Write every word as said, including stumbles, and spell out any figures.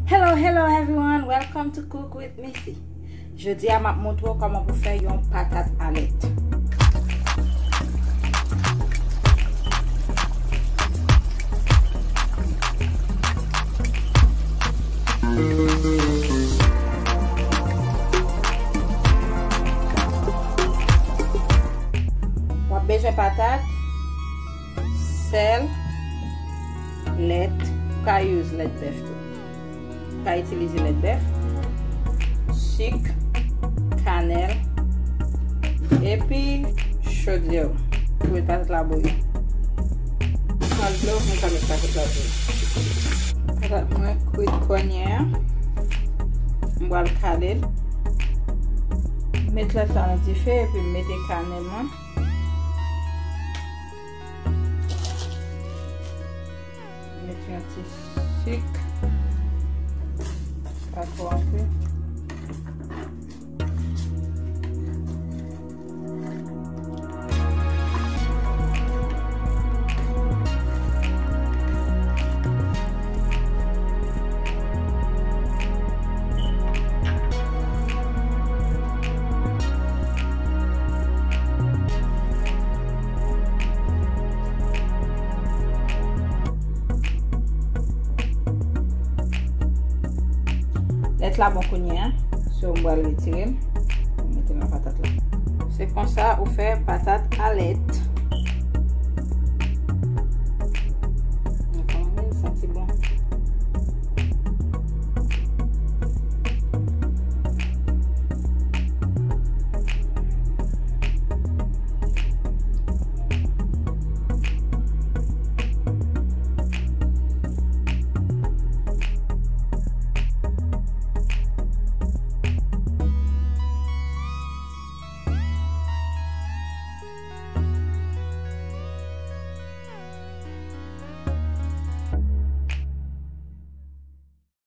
Hello, hello everyone, welcome to Cook with Missy. Jodi a m ap montre w kòman pou fè yon patat a lèt. W ap bezwen patat, sèl, lèt, ou ka use lèt bèf tou. Ou ka itilize lèt bèf, sik, kanèl, epi chodyè w pou met patat la bouyi. Pral dlo, mwen ka met patat la bouyi. Patat mwen kwit kounye a. M pral kale l. Met lèt la nan dife epi m mete kanèl mwen. Met yon ti sik. Pa twò anpil. Lèt la bon kounye a, so m pral retire l, mete nan patat la. Se konsa ou fè patat a lèt.